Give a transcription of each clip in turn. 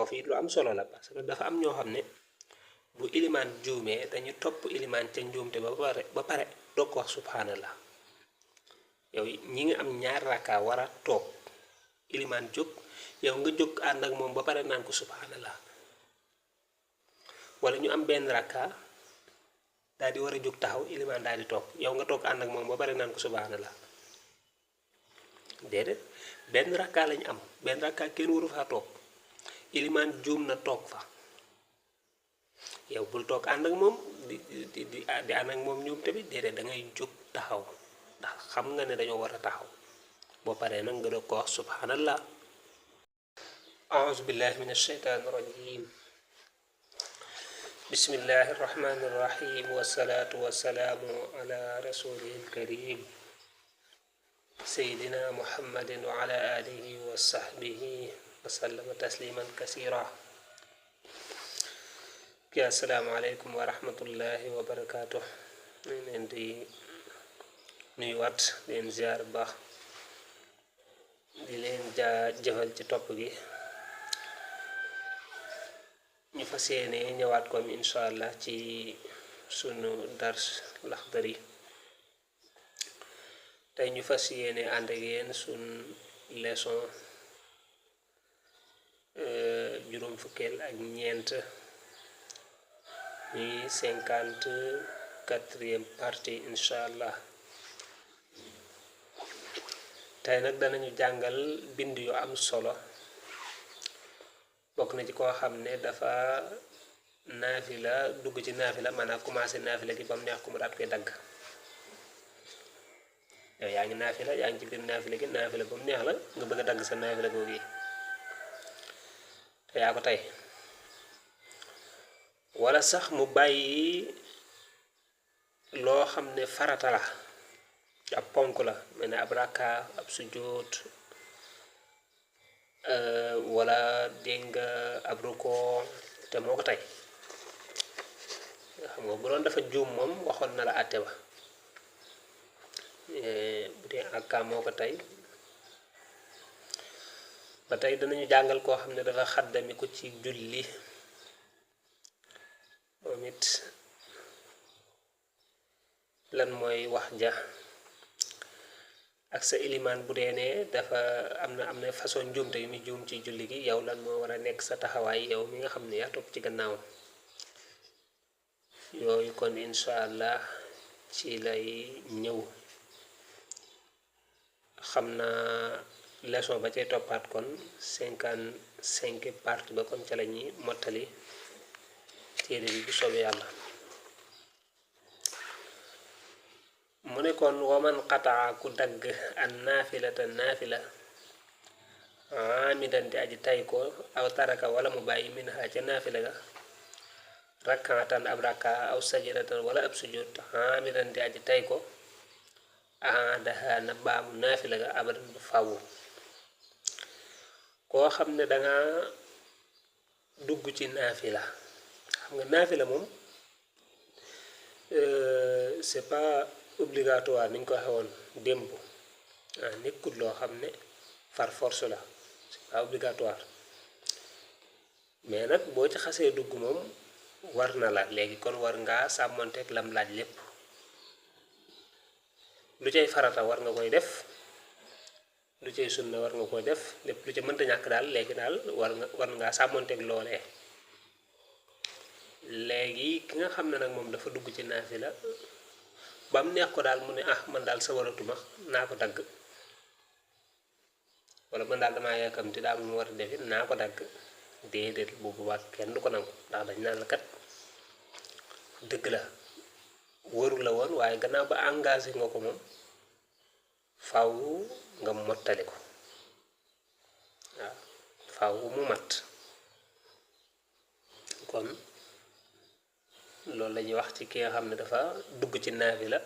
foofu it lu am solo la parce que dafa am ñoo xam ne bu ilimaan juumee dañu topp ilimaan ca njuumte ba pare doog ko wax subhanallah yow ñi nga am ñaar rakka war a toog ilimaan jóg yow nga jóg ànd ak moom ba pare naan ko subhanallah wala ñu am benn rakka daal di war a jóg taxaw ilimaan daal di toog yow nga toog ànd ak moom ba pare naan ko subhanallah déedéet benn rakka lañ am benn rakka kenn waru faa toog ilimaan juum na toog fa yow bul toog ànd ak moom di ànd ak moom ñoom tamit déedéet da ngay jóg taxaw ndax xam nga ne dañoo war a taxaw boo paree nag nga doog ko wax subhanallah a'udhu billahi minash shaitanir rajim bismillahir rahmanir rahim wassalatu wassalamu ala rasulil karim sayyidina muhammadin wa ala alihi wa sahbihi wa sallama tasliman kasira ki assalamu alaykum wa rahmatullahi wa barakatuh leen di nuyuwaat leen ziar baax di leen jëfal ci topp gi ñu fas yéene ñëwaat comme incha allah ci sunu dars Laxdari tey ñu fas yéene ànd ak yéen sun leçon juróom fukkeel ak ñeent ñuy 54e partie incha allah tey nag danañu jàngal bind yu am solo bokk na ci koo xam ne dafa naafila dugg ci naafila maanaam commencé naafila gi ba mu neex ku mu daat koy dagg yow yaa ngi naafila yaa ngi ci biir naafila gi naafila ba mu neex la nga bëgg a dagg sa naafila googu yi te yaa ko tey wala sax mu bàyyi loo xam ne farata la ab ponk la mel ne ab rakka ab sujjóot wala dégg nga ab ruko te moo ko tey xam nga bu doon dafa juum moom waxoon na la àtte ba bu dee akka moo ko tey ba tey danañu jàngal koo xam ne dafa xaddami ko ci julli moom it lan mooy wax ja ak sa ilimaan bu dee ne dafa am na façon njuumte yu muy juum ci julli gi yow lan moo war a nekk sa taxawaay yow mi nga xam ne yaa topp ci gannaawam yooyu kon incha allah ci lay ñëw xam naa leçon ba cay toppaat kon 55 partie ba kon ca la ñuy mottali téere bi bu soobee yàlla mu ne kon waman qataa ku dagg an naafilata naafila amidan di aji tay ko aw taraka wala mu bàyyi min ha ca naafila ga rakkaatan ab rakka aw sajidatan wala ab sujud amidan di aji tay ko aadaha na baamu naafila ga abadan bu fawu koo xam ne danga dugg ci naafila xam nga naafila moom c'est pas obligatoire niñ ko waxee woon démb nekkul loo xam ne par force la c'est pas obligatoire mais nag boo ci xasee dugg moom war na la léegi kon war ngaa sàmmonteeg lam laaj lépp lu cay farata war nga koy def lu cay sunna war nga koy def lépp lu ca mënta ñàkk daal léegi daal war ngaa sàmmonteeg loolee léegi ki nga xam ne nag moom dafa dugg ci naafila ba mu neex ko daal mu ne man daal sa waratuma naa ko dagg wala man daal damaa yàkkamti daal mu war a defi naa ko dagg déedéet bu boobaa kenn du ko nangu ndax dañ naan la kat dëgg la waru la woon waaye gannaaw ba engagé nga ko moom faaw nga mottali ko waaw faaw mu mat kon loolu la ñuy wax ci ki nga xam ne dafa dugg ci naafila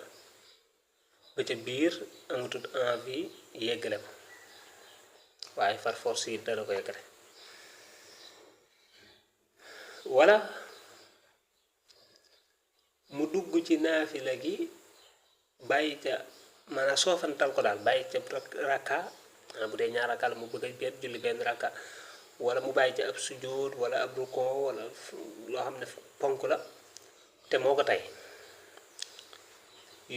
ba ca biir amatul envie yeggale ko waaye far force yi dana ko yeggale wala mu dugg ci naafila gi bàyyi ca maanaam soofantal ko daal bàyyi ca rakka bu dee ñaar rakka la mu bëgg a julli benn rakka wala mu bàyyi ci ab sujud wala ab rukon wala loo xam ne ponk la te moo ko tey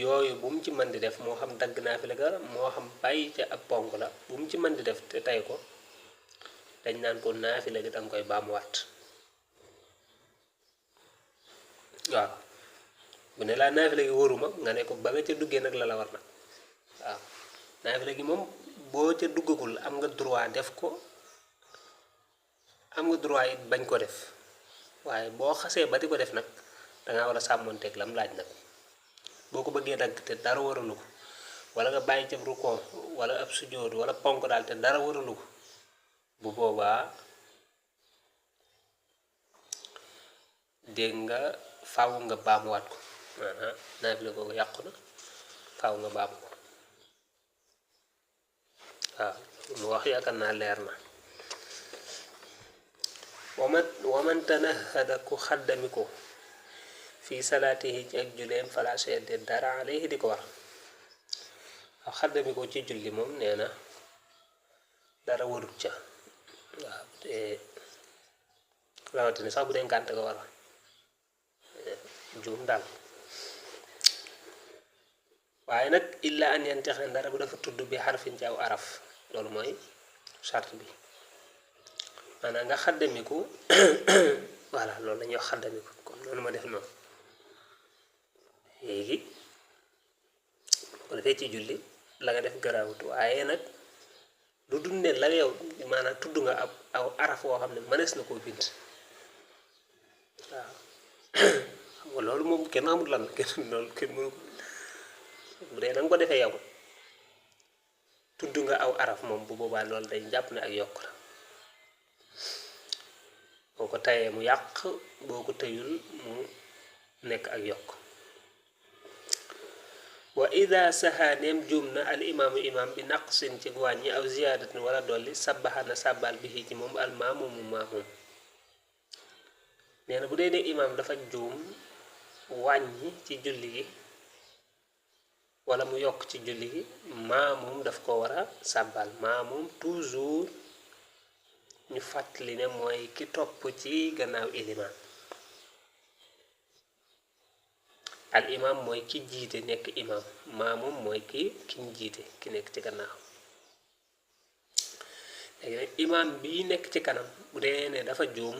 yooyu bu mu ci mën di def moo xam dagg naafila ga moo xam bàyyi ca ab ponk la bu mu ci mën di def te tey ko dañ naan ko naafila gi danga koy baamuwaat waaw bu ne laa naafila gi waruma nga ne ko ba nga ca duggee nag la la war nag waaw naafila gi moom boo ca duggagul am nga droit def ko am nga droit it bañ ko def waaye boo xasee ba di ko def nag dangaa war a sàmmonteeg lam laaj nag boo ko bëggee dagg te dara waralu ko wala nga bàyyi ca rukon wala ab sujjóot wala ponk daal te dara waralu ko bu boobaa dégg nga faaw nga baamuwaat ko maanaam naafila googu yàqu na faaw nga baamu ko waaw mu wax yaakaar naa leer na waman tanahada ku xaddami ko fii salaatihi ci ak julleem fala shay'a dara alayhi di ko war waaw xaddami ko ci julli moom nee na dara warut ca waaw te rawatina sax bu dee ngànt ko war juum daal waaye nag illa an yantaxe dara bu dafa tudd bi xarfin ci aw araf loolu mooy charte bi maanaam nga xaddamiku voilà loolu la ñuy wax xaddamiku comme noonu ma def noonu léegi bu defee ci julli la nga def garaawut waaye nag lu dul ne la yow maanaam tudd nga ab aw araf woo xam ne mënees na koo bind waaw xam nga loolu moom kenn amul lan kenn loolu kenn mënu ko bu dee da nga ko defee yow tudd nga aw araf moom bu boobaa loolu day jàpp ne ak yokk la boo ko tayee mu yàq boo ko tëyul mu nekk ak yokk wa ida saxaaneem juum na al imaamu imaam bi naqsin ci wàññi aw ziyaadatin wala dolli sabbaxana sàbbal bi ci moom al maamumu maamum nee na bu dee ne imaam dafa juum wàññi ci julli gi wala mu yokk ci julli gi maamum daf ko war a sàbbal maamum toujours ñu fàttali ne mooy ki topp ci gannaaw ilimaan al imaam mooy ki jiite nekk imaam maamum mooy kiñ jiite ki nekk ci gannaaw léegi nag imaam bii nekk ci kanam bu dee ne dafa juum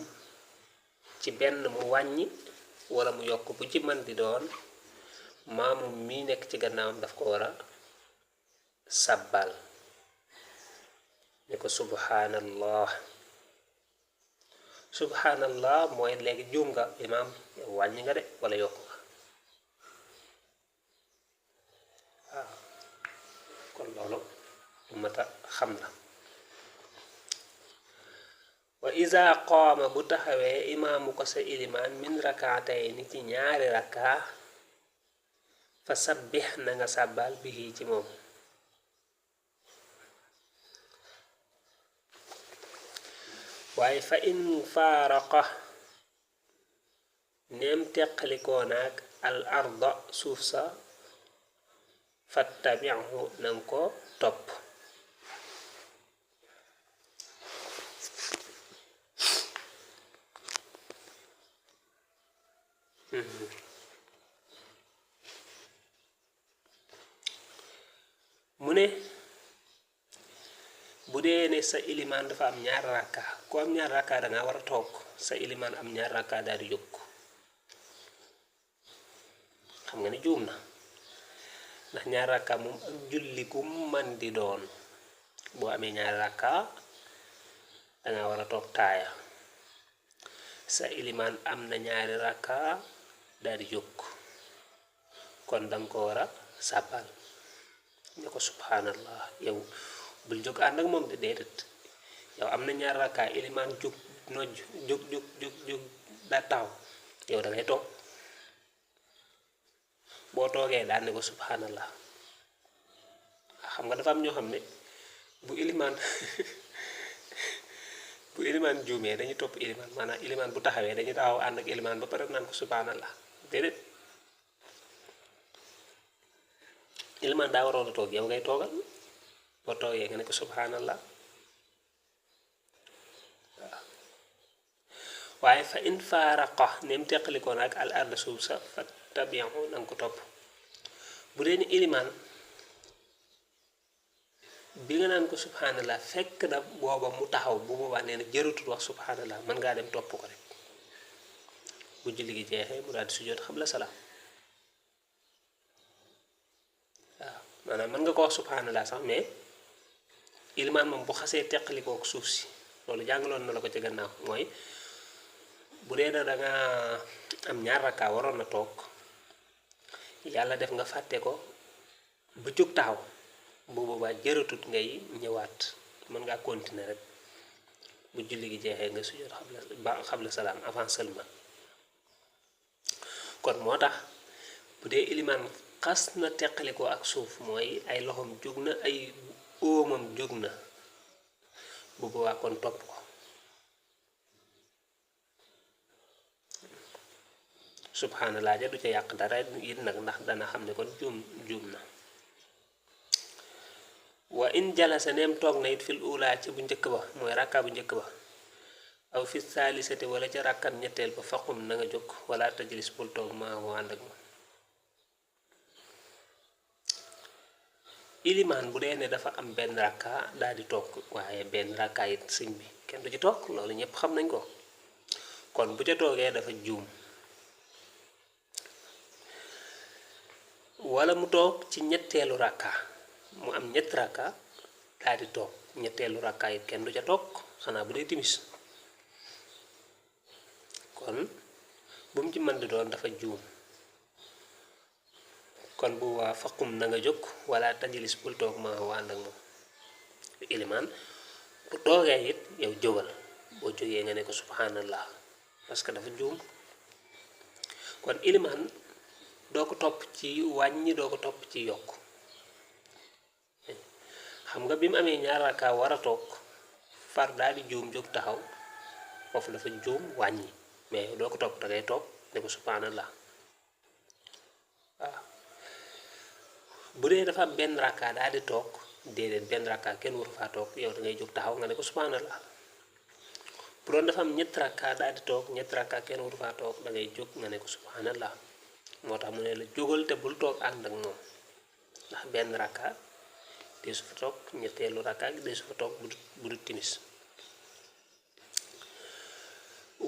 ci benn mu wàññi wala mu yokk bu ci mën di doon maamum mii nekk ci gannaawam daf ko war a sàbbal ne ko subhanallah subhanallah mooy léegi juum nga imaam yow wàññi nga de wala yokk nga waaw kon loolu lu mat a xam la wa iza qaama bu taxawee imaamu ko sa ilimaan min rakaatay ni ci ñaari rakka fa sabbih na nga sàbbal bihi ci moom waaye fa in faaraqa neem teqalikoo naag al arda suuf sa fattabi'hu nanga ko topp mu ne bu dee ne sa ilimaan dafa am ñaar rakka ku am ñaar rakka danga war a toog sa ilimaan am ñaar rakka daal di jóg xam nga ne juum na ndax ñaar rakka moom ak julli ku man di doon boo amee ñaar rakka danga war a toog taaya sa ilimaan am na ñaari rakka daal di jóg kon danga ko war a sàbbal ne ko subhanallah yow bul jóg ànd ak moom de déedéet yow am na ñaar rakka ilimaan jóg nojj jóg daa taxaw yow da ngay toog boo toogee daan ne ko subhanallah xam nga dafa am ñoo xam ne bu ilimaan juumee dañuy topp ilimaan maanaam ilimaan bu taxawee dañuy taxaw ànd ak ilimaan ba pare naan ko subhanallah déedéet ilimaan daa waroon a toog yow ngay toogal boo toogee nga ne ko subhanallah waaye fa in faaraqa nem teqalikoo nag al arda suuf sa fa tabi'u nanga ko topp bu dee ni ilimaan bi nga naan ko subhanallah fekk na booba mu taxaw bu boobaa nee na jëratul wax subhanallah mën ngaa dem topp ko rek bu julli gi jeexee mu daal di sujjóot xabla salaam waaw maanaam mën nga ko wax subhanallah sax mais ilimaan moom bu xasee teqalikoo ak suuf si loolu jàngaloon na la ko ci gannaaw mooy bu dee da nga am ñaar rakkaa waroon na toog yàlla def nga fàtte ko ba jóg taxaw bu boobaa jëratut ngay ñëwaat mën ngaa continuer rek bu julli gi jeexee nga sujjóot xabla salaam avant seulement kon moo tax bu dee ilimaan xas na teqalikoo ak suuf mooy ay loxoom jóg na ay óomam jóg na bu boobaa kon topp ko subhanallah ja du ca yàq dara it nag ndax dana xam ne kon juum na wa in jalasa neem toog na it fil ula ci bu njëkk ba mooy rakka bu njëkk ba aw fi saalisati wala ca rakkam ñetteel ba faqum na nga jóg wala tajlis bul toog maa woo ànd ak moom ilimaan bu dee ne dafa am benn rakka daal di toog waaye benn rakka it sëñ bi kenn du ci toog loolu ñëpp xam nañ ko kon bu ca toogee dafa juum wala mu toog ci ñetteelu rakka mu am ñett rakka daal di toog ñetteelu rakka it kenn du ca toog xanaa bu dee timis kon bu mu ci mën di doon dafa juum kon bu waa faqum na nga jóg wala tajlis bul toog ma waa ànd ak moom ilimaan bu toogee it yow jógal boo jógee nga ne ko subhanallah parce que dafa juum kon ilimaan doo ko topp ci wàññi doo ko topp ci yokk xam nga bi mu amee ñaar rakka war a toog far daal di juum jóg taxaw foofu dafa juum wàññi mais doo ko topp da ngay toog ne ko subhanallah waaw bu dee dafa am benn rakka daal di toog déedéet benn rakka kenn waru faa toog yow da ngay jóg taxaw nga ne ko subhanallah bu doon dafa am ñett rakka daal di toog ñett rakka kenn waru faa toog da ngay jóg nga ne ko subhanallah moo tax mu ne la jógal te bul toog ànd ak moom ndax benn rakka dee su fa toog ñetteelu rakka dee su fa toog bu du timis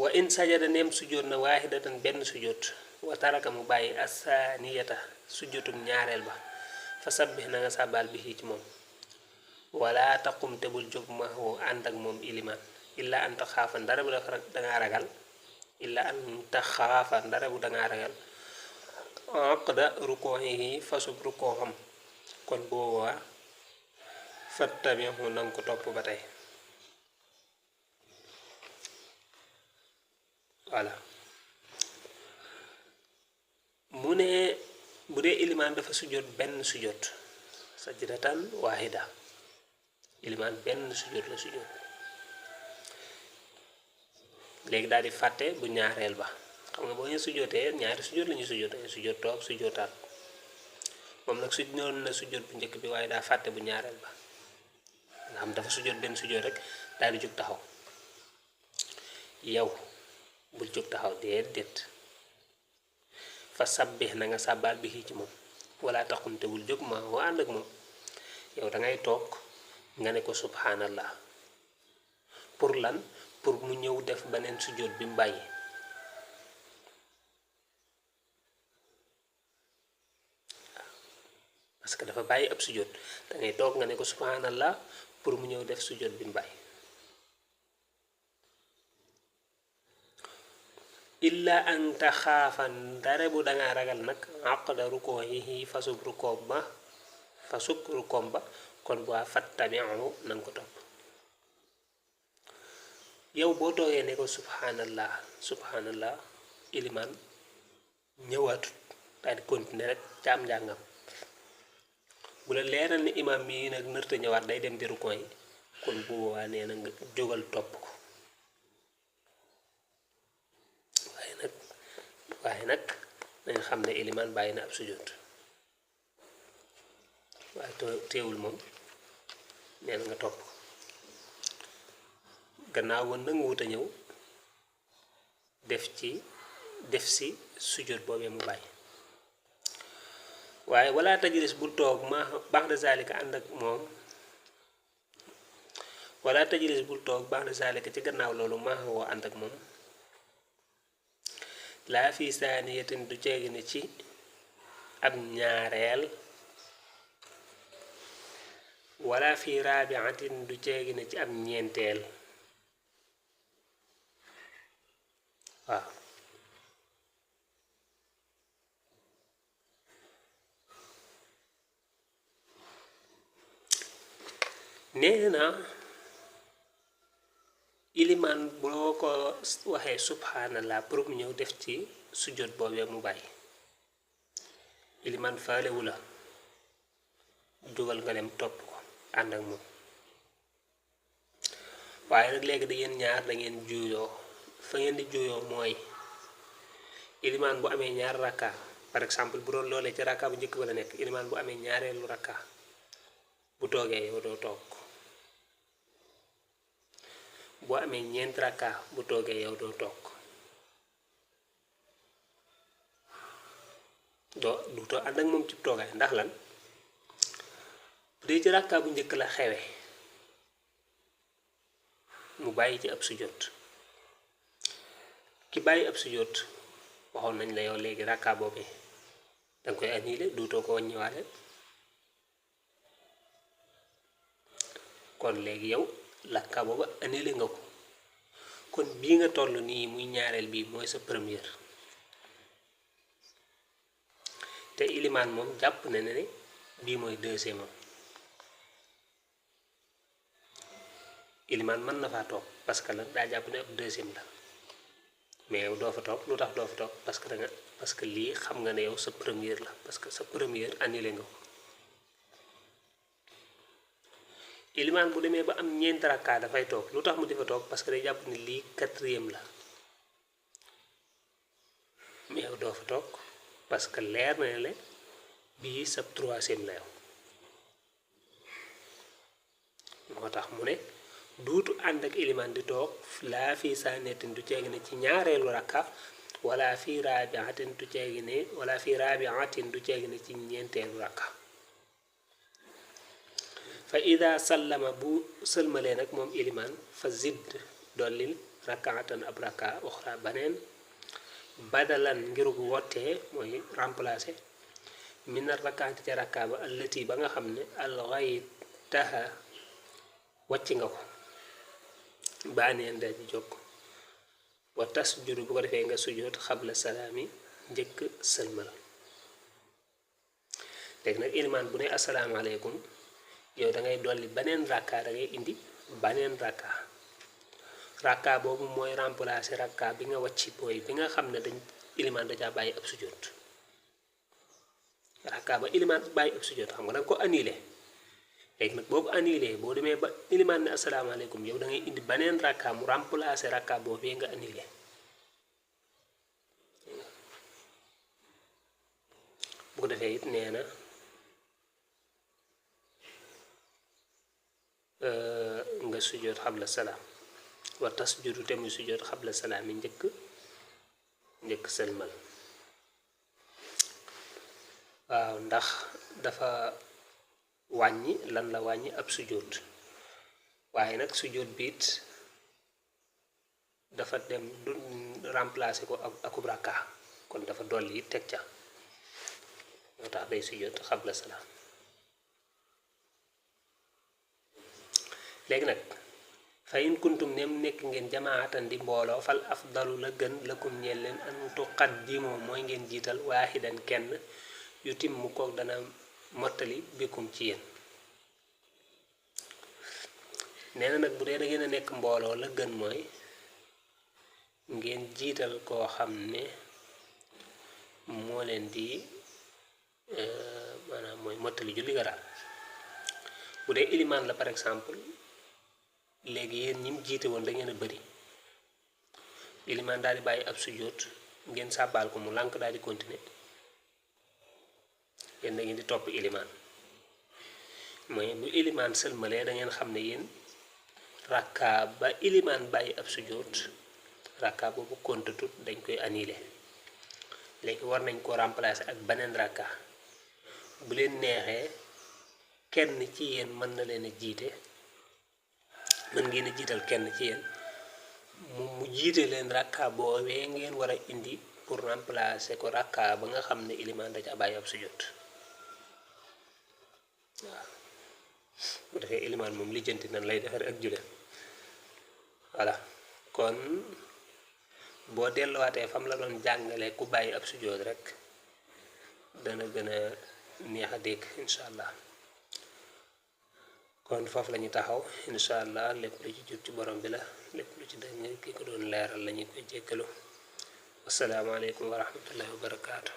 wa in sajada neem sujjóot na waahidatan benn sujjóot wa taraka mu bàyyi asaaniyata sujjóotum ñaareel ba fa sabbih na nga sàbbaal bi ci moom wala taqum te bul jóg ma woo ànd ak moom ilimaan illa an taxaafa ndara bu dangaa ragal illa an taxaafa ndara bu dangaa ragal aqda rukuuhi fasub rukuuxam kon boobaa fattabihu nanga ko topp ba tey voilà mu ne bu dee ilimaan dafa sujjóot benn sujjóot sajdatan waahida ilimaan benn sujjóot la sujjóot léegi daal di fàtte bu ñaareel ba xam nga boo ñu sujjóotee ñaari sujjóot la ñuy sujjóotee sujjóot toog sujjóotaat moom nag sujjóot na sujjóot bu njëkk bi waaye daa fàtte bu ñaareel ba nga xam dafa sujjóot benn sujjóot rek daal di jóg taxaw yow bul jóg taxaw déedéet fa sabbih na nga sàbbaal bi ci moom wala taxum te bul jóg ma woo ànd ak moom yow da ngay toog nga ne ko subhanallah pour lan pour mu ñëw def beneen sujjóot bi mu bàyyi parce que dafa bàyyi ab sujjóot da ngay toog nga ne ko subhanallah pour mu ñëw def sujjóot bi mu bàyyi illa an taxaafa ndare bu dangaa ragal nag aqda rukuuhi fasub rukoom ba kon bu waa fattabi'u nanga ko topp yow boo toogee ne ko subhanallah ilimaan ñëwaatut daal di continuer rek ca am njàngam bu la leeral ni imaam mii nag nërta ñëwaat day dem di rukoo yi kon bu boobaa nee na nga jógal topp ko waaye nag nañ xam ne ilimaan bàyyi na ab sujjóot waaye teewul moom nee na nga topp ko gannaaw woon nag nga wut a ñëw def si sujjóot boobee mu bàyyi waaye wala tajlis bul toog ma ba'da zalika ànd ak moom wala tajlis bul toog ba'da zalika ci gannaaw loolu ma woo ànd ak moom laa fi saaniyatin du ceegi ne ci ab ñaareel wala fi raabiatin du ceegi ne ci ab ñeenteel waaw nee na ilimaan boo ko waxee subhanallah pour mu ñëw def ci sujjóot boobee mu bàyyi ilimaan faalewu la dugal nga dem topp ko ànd ak moom waaye nag léegi da ngeen ñaar da ngeen juuyoo fa ngeen di juuyoo mooy ilimaan bu amee ñaar rakka par exemple bu doon loolee ci rakka bu njëkk ba la nekk ilimaan bu amee ñaareelu rakka bu toogee yow doo toog boo amee ñeent rakka bu toogee yow doo toog du too ànd ak moom ci toogaay ndax lan bu dee ci rakka bu njëkk la xewe mu bàyyi ci ab sujjóot ki bàyyi ab sujjóot waxoon nañ la yow léegi rakka boobee danga koy annulé duutoo ko wàññiwaale kon léegi yow rakka booba annulé nga ko kon bii nga toll nii muy ñaareel bii mooy sa première te ilimaan moom jàpp na ne bii mooy deuxième am ilimaan mën na faa toog parce que la daa jàpp ne ab deuxième la mais yow doo fa toog lu tax doo fa toog parce que lii xam nga ne yow sa première la parce que sa première annulé nga ko ilimaan bu demee ba am ñeenti rakka dafay toog lu tax mu di fa toog parce que day jàpp ni lii quatrième la mais yow doo fa toog parce que leer na ne bii sa troisième la yow moo tax mu ne duutu ànd ak ilimaan di toog laa fii saaniyatin du ceegi ne ci ñaareelu rakka wala fii raabiatin du ceegi ne ci ñeenteelu rakka fa ida sallama bu sëlmalee nag moom ilimaan fa zidd dollil rakkaatan ab rakka uxra baneen badalan ngirug wottee mooy remplacer mina rakkaati ca rakka ba allati ba nga xam ne alxaytaha wàcc nga ko baaneen da ji jóg wa tasjudu bu ko defee nga sujjóot xabla salaami njëkk sëlmal léegi nag ilimaan bu ne asalaamaaleykum yow da ngay dolli beneen rakka da ngay indi beneen rakka boobu mooy remplacer rakka bi nga wàcc booy bi nga xam ne dañ ilimaan da caa bàyyi ab sujjóot rakka ba ilimaan bàyyi ab sujjóot xam nga danga ko annulé léegi nag boobu annulé boo demee ba ilimaan ne asalaamaaleykum yow da ngay indi beneen rakka mu remplacer rakka boobu nga annulé bu ko defee it nee na nga sujjóot xabla salaam wa tasjudu te muy sujjóot xabla salaam yi njëkk sëlmal waaw ndax dafa wàññi lan la wàññi ab sujjóot waaye nag sujjóot biit dafa dem du remplacer ko akub rakka kon dafa dolli it teg ca moo tax day sujjóot xabla salaam léegi nag fa in kuntum nem nekk ngeen jamaatan di mbooloo fal afdalu la gën lakum ñeel leen an tuqaddimu mooy ngeen jiital waaxidan kenn yu tim mu kook dana mottali bikum ci yéen nee na nag bu dee da ngeen a nekk mbooloo la gën mooy ngeen jiital koo xam ne moo leen di maanaam mooy mottali julli ga daal bu dee ilimaan la par exemple léegi yéen ñi mu jiite woon da ngeen a bëri ilimaan daal di bàyyi ab sujjóot ngeen sàbbaal ko mu lànk daal di continuer yéen da ngeen di topp ilimaan mooy bu ilimaan sëlmalee da ngeen xam ne yéen rakka ba ilimaan bàyyi ab sujjóot rakka boobu kontatut dañ koy annuler léegi war nañ ko remplacer ak beneen rakka bu leen neexee kenn ci yéen mën na leen a jiite mën ngeen a jiital kenn ci yéen mu jiite leen rakka boobee ngeen war a indi pour remplacer ko rakka ba nga xam ne ilimaan da ca bàyyi ab sujjóot waaw bu defee ilimaan moom lijjanti nan lay defar ak juleen voilà kon boo delluwaatee fam la doon jàngale ku bàyyi ab sujjóot rek dana gën a neex a dégg incha allah kon foofu la ñu taxaw incha allah lépp lu ci jub ci borom bi la lépp lu ci dëng ki ko doon leeral la ñu koy jéggalu wasalaamaaleykum wa rahmatullahi wa barakaatu